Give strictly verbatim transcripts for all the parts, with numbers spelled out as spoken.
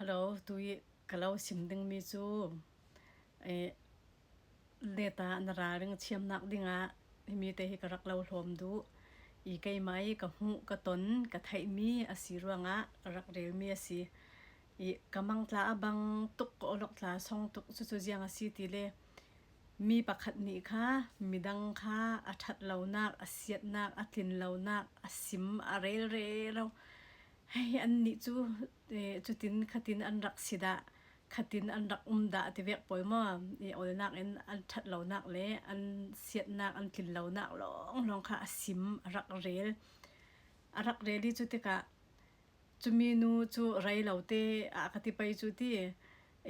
Hello, tui ka lo sim ding mi cu, eh, neta na ralring thiamnak dingah himi te hi ka rak lo hlawm duh. I keimah i ka hmuh, ka ton, ka theihmi a si ruangah ka rak relmi a si. I ka mang tla a bang tuk, ka awlok tla song tuk, cucu ziang a si ti le, mi pakhat nih kha midang kha a ṭhat lonak, a siatnak, a tlin lonak a sim, a rel rero. Hei, annih cu, eh, cutin khatin an rak si dah, khatin an rak um dah ti vek pawl maw? I awlnak in an ṭhat lonak le an siatnak, an tlin lonak lawnglawng kha a sim, a rak rel. A rak rel i cu tikah, cumi nu cu rei lo te ah ka ti pei cu ti.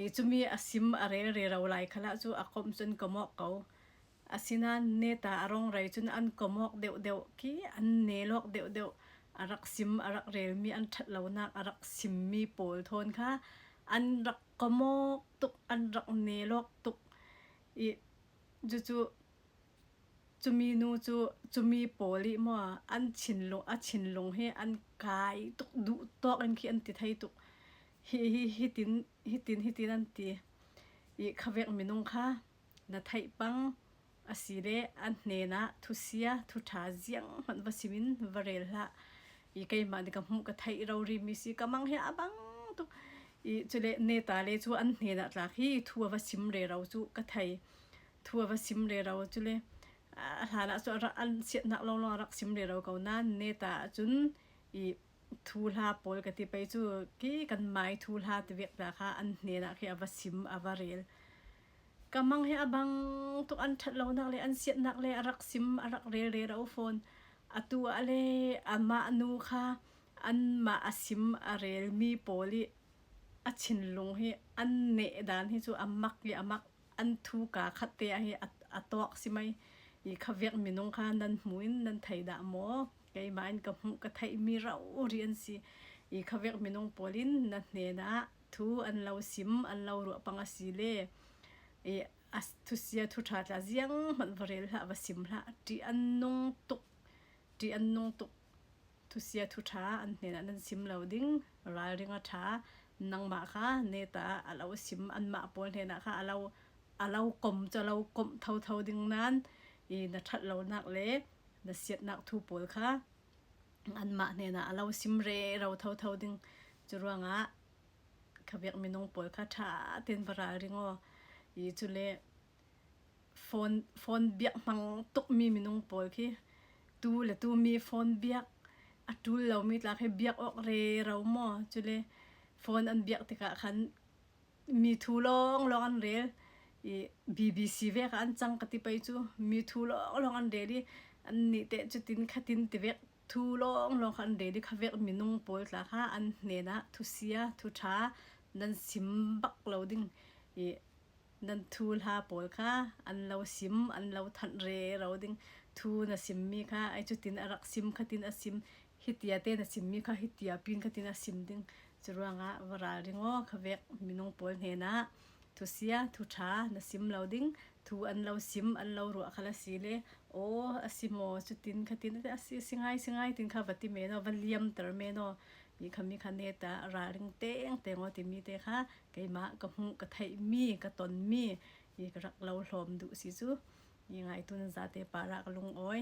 I cumi a sim, a rel rero lai khalah cu a komh cu an komawk ko. Asinain neta a rong rei cun an komawk deuhdeuh khi an nelawk deuhdeuh. A rak sim, a rak relmi, an ṭhat lonak a rak simmi pawl thawn kha an rak komawk tuk, an rak nelawk tuk. I cucu cumi nu cu, cumi pawl i maw, an thinlung, a thinlung hi an kai tuk, duh tawk in khi an ti thei tuk. Hi, hi, hitin, hitin, hitin an ti. I khavek minung kha na theih pang a si le an hnenah thusia, thuṭha zianghmanh va simin va rel hlah. I keimah nih ka hmuh, ka theih rori mi si, ka mang hi a bang tuk. I cule neta le cu an hnenah tla khi thu a va sim rero cu ka thei. Thu a va sim rero cule, a hlanah cu a rak, an siatnak lawnglawng a rak sim rero ko nain neta ahcun i thuhla pawl ka ti pei cu, khi kan mai thuhla ti vek tla kha an hnenah khi a va sim, a va rel. Ka mang hi a bang tuk, an ṭhat lonak le an siatnak le a rak sim, a rak rel rero fawn. Atu ah le amah nu kha anmah a sim, a relmi pawl i a thinlung hi an neh dan hi cu a mak i a mak, an thu ka khat te ah hi a, a tawk si mai. I khavek minung kha nan hmu in nan thei dah maw? Keimah in ka hmuh, ka theihmi rori an si. I khavek minung pawl in na hnenah thu an lo sim, an lo ruah pang a si le, i a thusia, thuṭha tla zianghmanh va rel hlah, va sim hlah. Ṭih an nung tuk, ṭih an nung tuk. Thusia, thuṭha an hnenah nan sim lo ding, ralring a ṭha. Nangmah kha neta a lo sim, anmah pawl hnenah kha a lo, a lo komh cu a lo komh thotho ding nain, i na ṭhat lonak le na siatnak thu pawl kha anmah hnenah a lo sim rero thotho ding. Cu ruangah khavek minung pawl kha ṭha tein va ralring aw. I cule phone, phone biak hmang tukmi minung pawl khi tu le tu mi phone biak a ṭul lomi tla khi biak awk rero maw? Cule phone an biak tikah khan mi thu lawnglawng an rel. I B B C vek ah an cang ka ti pei cu, mi thu lawnglawng an rel i annih te cutin khatin ti vek, thu lawnglawng kha an rel i khavek minung pawl tla kha an hnenah thusia, thuṭha nan sim bak lo ding. I nan thuhla pawl kha an lo sim, an lo thanh rero ding. Thu na simmi kha ai cutin a rak sim, khatin a sim, hitia te na simmi kha hitia pin khatin a sim ding. Cu ruangah va ralring aw, khavek minung pawl hnenah thusia, thuṭha na sim lo ding. Thu an lo sim, an lo ruah khal a si le, aw, a si maw, cutin khatin a si, si ngai, si ngai, tin kha va ti men aw, va liamter men aw. I khami kha neta ralring tengteng aw timi te kha keimah ka hmuh, ka theihmi, ka tonmi, i ka rak lo hlawm duh si cu. I ngaitu nan zate parah ka lungawi.